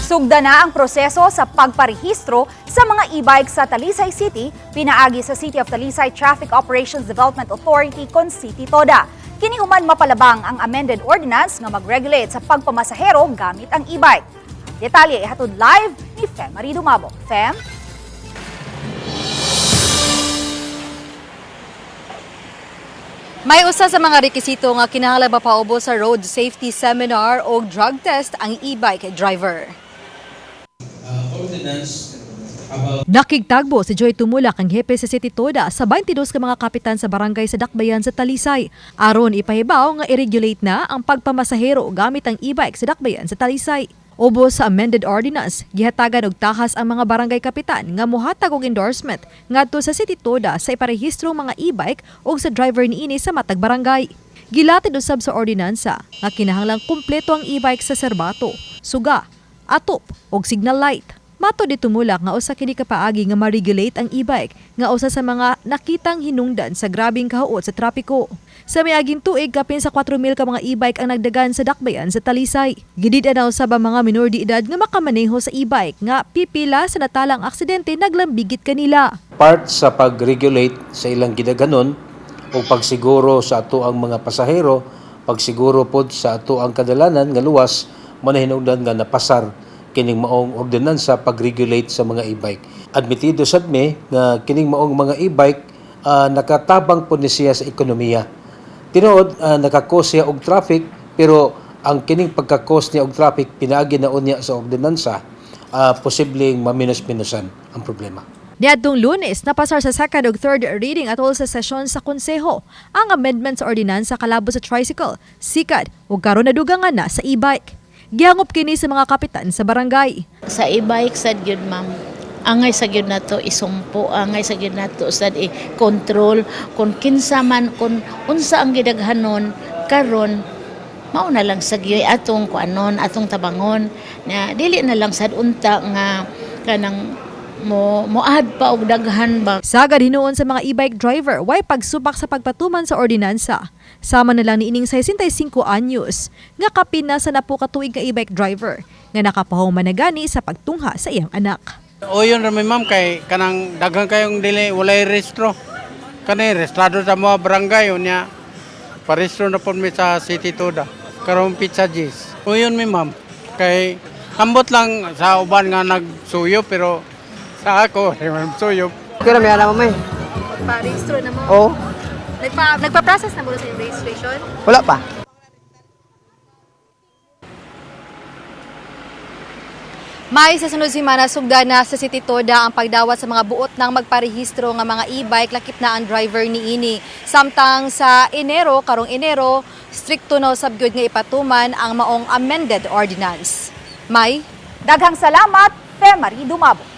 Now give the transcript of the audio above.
Sugda na ang proseso sa pagparehistro sa mga e-bike sa Talisay City, pinaagi sa City of Talisay Traffic Operations Development Authority kon City TODA. Kini human mapalabang ang amended ordinance nga mag-regulate sa pagpamasahero gamit ang e-bike. Detalye ihatod live ni Fem Marie Dumabo. Fem? May usa sa mga rekisito nga kinahanglan mapaubo sa road safety seminar o drug test ang e-bike driver. Ordinance about Nakigtagbo si Joy Tumulak, ang hepe sa City Toda, sa 22 ka mga kapitan sa barangay sa Dakbayan sa Talisay. Aron ipahibaw nga i-regulate na ang pagpamasahero gamit ang e-bike sa Dakbayan sa Talisay. Ubos sa amended ordinance, gihatagan og tahas ang mga barangay kapitan nga mohatag og endorsement ngadto sa City Toda sa iparehistrong mga e-bike ug sa driver niini sa matag barangay. Gilatid usab sa ordinansa nga kinahanglang kumpleto ang e-bike sa serbato, suga, atop ug signal light. Mato di tumulak nga usa kini ka paagi nga ma-regulate ang e-bike nga usa sa mga nakitang hinungdan sa grabeng kahuot sa trapiko. Sa miaging tuig, kapin sa 4,000 ka mga e-bike ang nagdagan sa Dakbayan sa Talisay. Gidid na usab ang mga minor de edad nga makamaneho sa e-bike nga pipila sa natalang aksidente naglambigit kanila. Part sa pag-regulate sa ilang gidaganon o pagsiguro sa ato ang mga pasahero, pagsiguro pod sa ato ang kadalanan nga luwas, manahinungdan nga napasar kining maong ordinansa pag-regulate sa mga e-bike. Admitido sad mi nga kining maong mga e-bike nakatabang pod ni siya sa ekonomiya. Tinuod nakakos siya og traffic, pero ang kining pagkakos niya og traffic pinaagi na unya sa ordinansa, posibleng maminos-minosan ang problema. Niadtong Lunes, napasar sa second ug third reading atol sa sesyon sa konseho ang amendment sa ordinansa kalabot sa tricycle, sikad ug karon nadugangan na sa e-bike. Gihangop kini sa mga kapitan sa barangay. Sa e-bike sad gyud, ma'am, angay sa gyud nato isumpo, angay sa gyud nato sad i-control kung kinsa man, kung unsa ang gidaghanon karon, mao na lang sa gyud atong kuanon, atong tabangon na dili na lang sad unta nga kanang mo moad pa og daghan ba. Sagad hinuon sa mga e-bike driver, way pagsupak sa pagpatuman sa ordinansa. Sama na lang ni ining 65 anyos nga kapin na sa napo ka tuig nga e-bike driver nga nakapahuman na gani sa pagtungha sa iyang anak. O yun rami, ma'am, kay kanang daghan kayong dili walay rehistro. Kani rehistrado sa mga barangay unya. Parehistro na pud mi sa City Toda. Karong pizza G's. O yun mi, ma'am, kay ambot lang sa uban nga nagsuyo, pero sa ako di man suyo. Okay ra may alam mo eh. Pa-registro na mo. Oo. Nagpa-process na mo sa registration? Wala pa. May sa sunod semana, sugda na sa City Toda ang pagdawat sa mga buot ng magparehistro nga mga e-bike, lakip na ang driver niini. Samtang sa Enero, karong Enero, strikto na usab gyud nga ipatuman ang maong amended ordinance. May Daghang salamat, Fem Marie Dumabo.